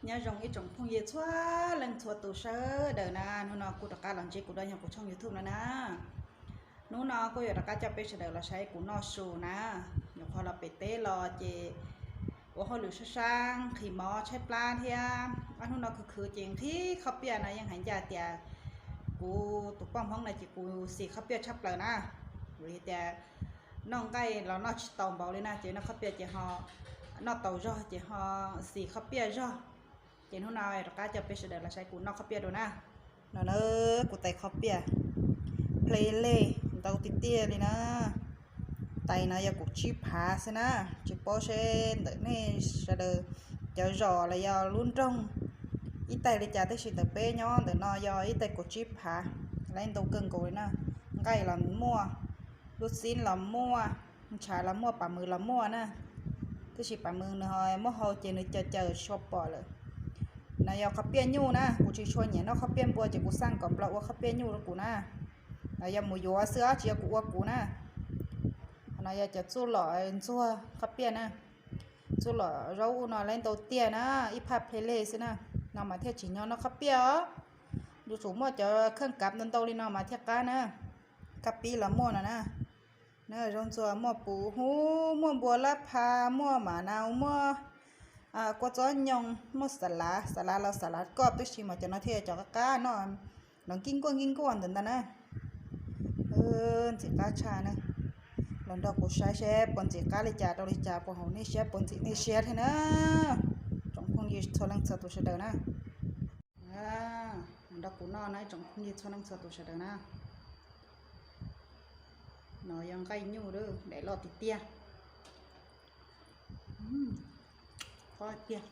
Nyob zoo ib tsoom phooj ywg txhua leej txhua tus sawv daws na, hnub no kuv rov qab los ntsib kuv dua yog kuv tshooj YouTube no na. Hnub no kuv yuav rov qab coj peb sawv daws los saib kuv noj su na. Nyuam qhuav los pem teb los ces ua hauj lwm sab sab nqhis mov tshaib plab thiab ob hnub no khwv khwv ces nqhis khob piaj no yeej hais ncaj tias kuv tus poj Hmoob no ces kuv xis khob piaj tshaj plaws na. Vim tias noj nqaij los noj tsis tau npaum li na ces noj khob piaj ces ho noj tau zog ces ho xis khob piaj zog. Ces hnub no rov qab coj peb sawv daws los saib kuv noj khob piaj dua na. No na, kuv tais khob piaj ple lej ntau tiag tiag li na. Tais no yog kaum tsib phav xwb na, tsis paub seb ntawm nej sawv daws cov zos los yog lub nroog ib tais li cas tab sis ntawm peb nyob ntawm no yog ib tais kaum tsib phav, lawv ntau kawg nkaus li na. Nqaij los muaj, lub xib los muaj, ntshav los muaj, pam mws los muaj na. Tab sis pam mws nws ho muab hau ces nws caws caws tsis tshua pom lawm. No yog khob piaj nyuj na, kuv tsis tshua nyiam noj khob piaj npua ces kuv xaj kom nplo ua khob piaj nyuj rau kuv na. No yog mus yuav xwb os tsis yog kuv ua kuv na. No yog cov txuj lom ntxuag khob piaj na. Txuj lom zaub ub no lawv ntau tiag na, ib phaj ple lej xwb na. No mas thiaj tsim nyog noj khob piaj os. Yuav tsum muaj cov kheej kav ntau ntau li no mas thiaj qab na. Kab pib los muaj no na. Zaub ntxuag muaj puv hub, muaj npua lab pha, muaj mam nau, muaj kua txob nyoos, muaj xa lav, xa lav los xa lav koj, tab sis mas cov no thiaj cov qab qab no, los nkij nkuaj nkij nkuaj ntawm ntag na. Ntxim qab tshaj na. Los nrog kuv saib seb puas ntxim qab li cas rau li cas, puas haum nej siab puas ntxim nej siab thiab na. Tsoom phooj ywg txhua leej txhua tus sawv daws na. Nrog kuv noj na tsoom phooj ywg txhua leej txhua tus sawv daws na. No yog nqaij nyuj lawm, daim loj tiag tiag. Qab tiag.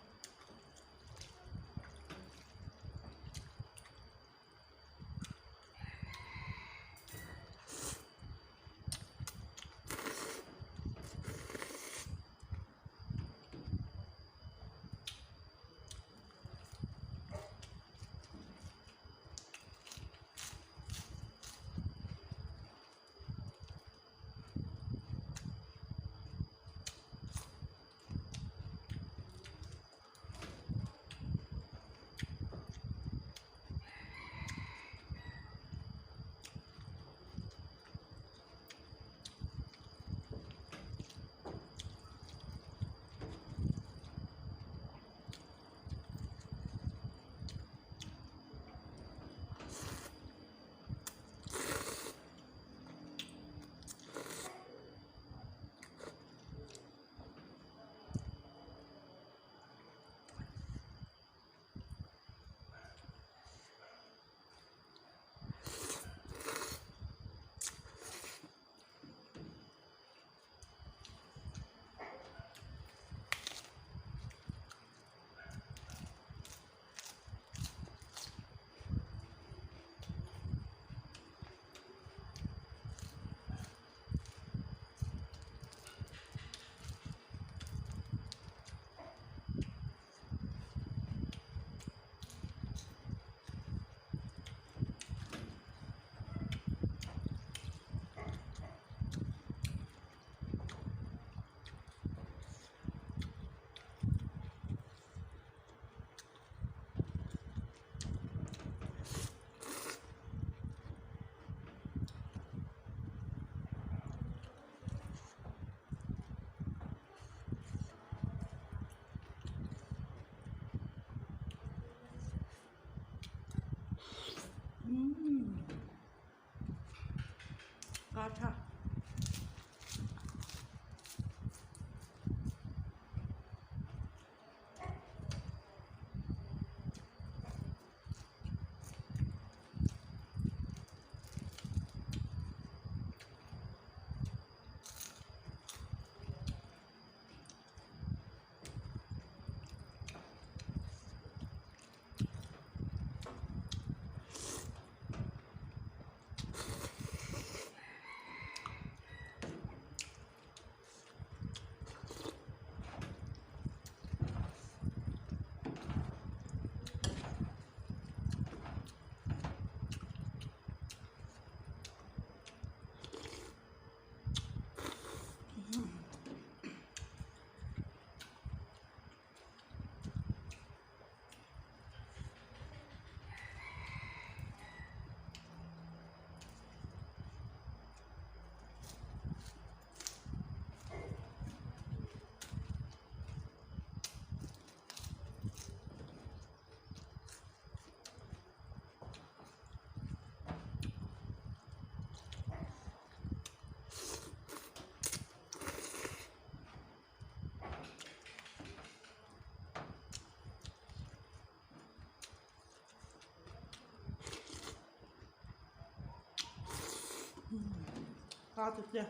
Qab tiag tiag.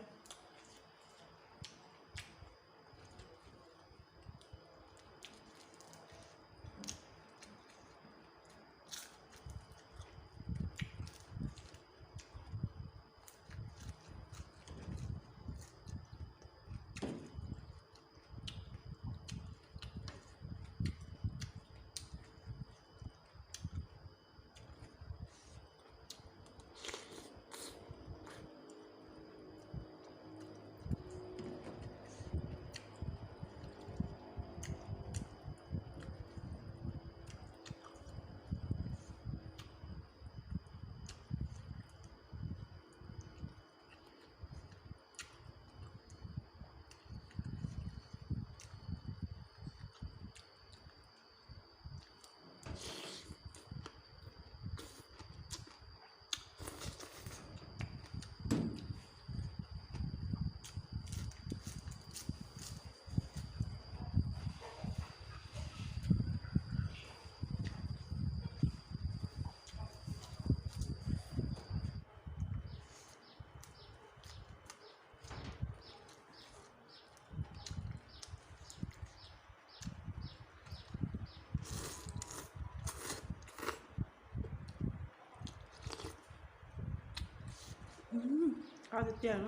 Qab tiag tiag.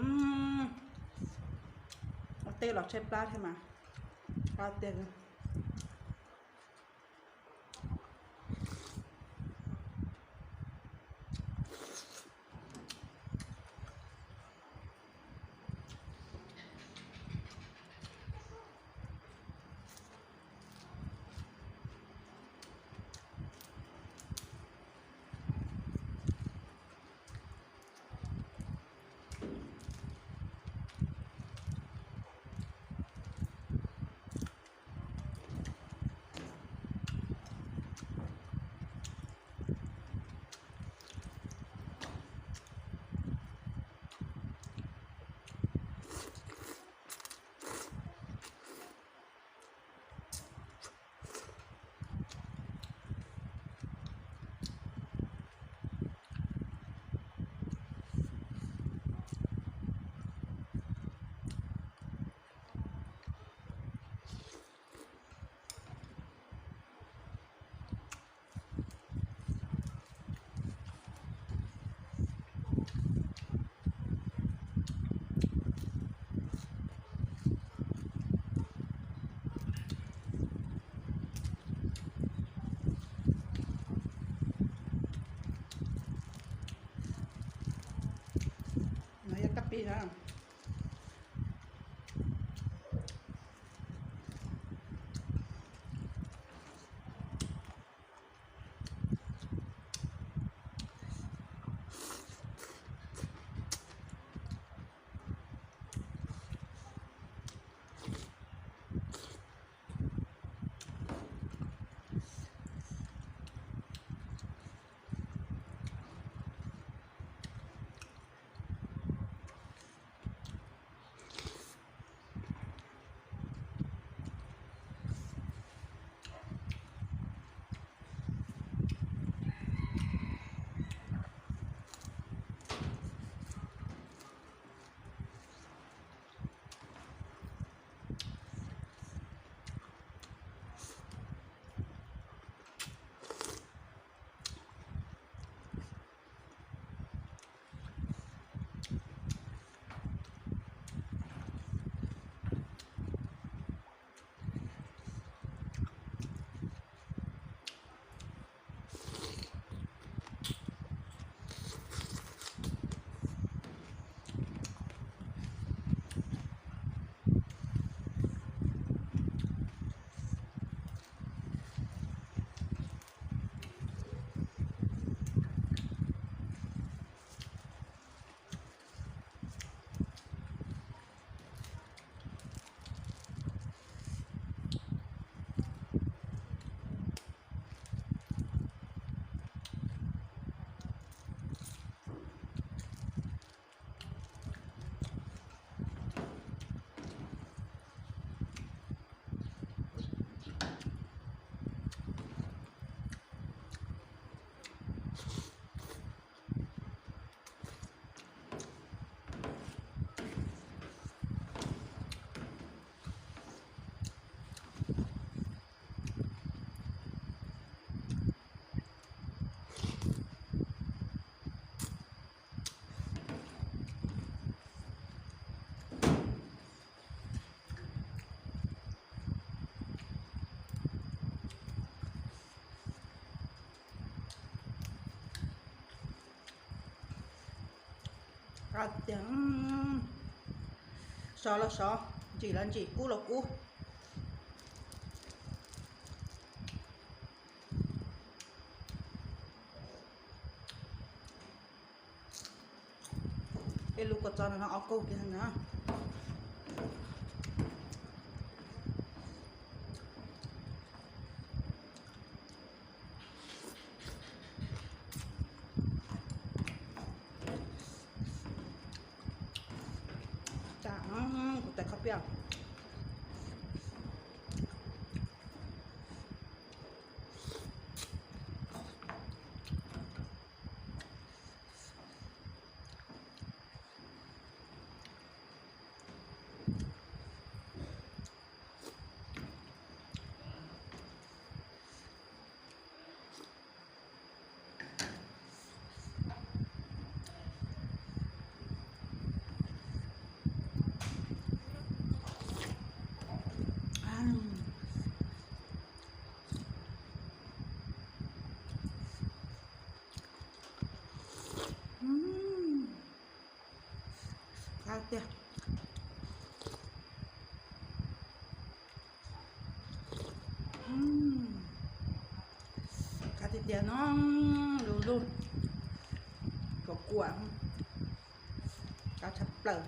Ua teb los tshaib plab thiab mas. Qab tiag. Tias, sov los sov, ntsim los ntsim, kub los kub. Ej, lub kua txob no ob kaug kiag na. Kuv tais khab piaj. Qab tiag. Qab tiag tiag no, lug lug, kuam kuam, qab tshaj plaws.